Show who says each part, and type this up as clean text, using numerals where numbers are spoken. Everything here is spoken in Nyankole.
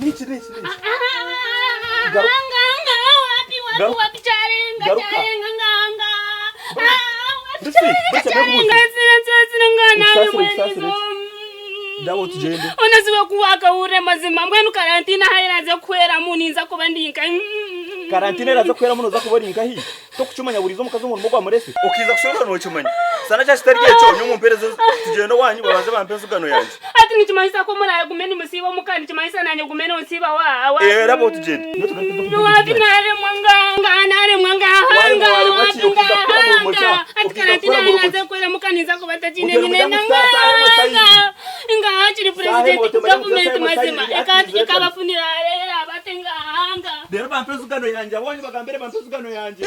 Speaker 1: Niki niki niki. Garuka. Garuka. Garuka. Ndetse, ndetse ndakubuza. Nkusasire, nkusasire. Ndabo tugyende.
Speaker 2: Onaziwe kuwaka ure mazima mbwenu karantine ahu eraze kuhweramu ninza kuba ndi nka
Speaker 1: Karantine eraza kuhweramu noza kuba ori nkahi? Tokukimanya buriizo omukazi omurimo gwamurese. Okiiza kushoroora nokimanya. Sana kya kitari ekyo nyowe mumpereze tugyende owanyu babanze bampe enzigano yangye.
Speaker 2: Hati nikimanyisa ku muragume nimusiiba omuka nikimanyisa nanye ogume nonsiiba wa wa.
Speaker 1: Eeh raba tugyende.
Speaker 2: Wapi naremwa nga nga naremwa nga
Speaker 1: Waremwa
Speaker 2: nga
Speaker 1: waremwa
Speaker 2: wapi
Speaker 1: ki?
Speaker 2: nga
Speaker 1: Okiiza kukora murimo ki?
Speaker 2: nga hati
Speaker 1: Okiiza
Speaker 2: karantine
Speaker 1: kukora murimo
Speaker 2: eraze
Speaker 1: ki?
Speaker 2: kuhweramu ka ninza kuba ntakiine
Speaker 1: Ogyende
Speaker 2: nyine
Speaker 1: omuryango
Speaker 2: nga
Speaker 1: saaha emwe
Speaker 2: nga
Speaker 1: sayiri.
Speaker 2: nga hakiri
Speaker 1: Saaha
Speaker 2: president
Speaker 1: emwe otemanya
Speaker 2: government
Speaker 1: saaha emwe
Speaker 2: mazima
Speaker 1: sayiri
Speaker 2: eka
Speaker 1: hati
Speaker 2: ekabafunira erabate nga nga.
Speaker 1: Reero bampe enzigano yangye aboonye bagambire bampe enzigano yangye.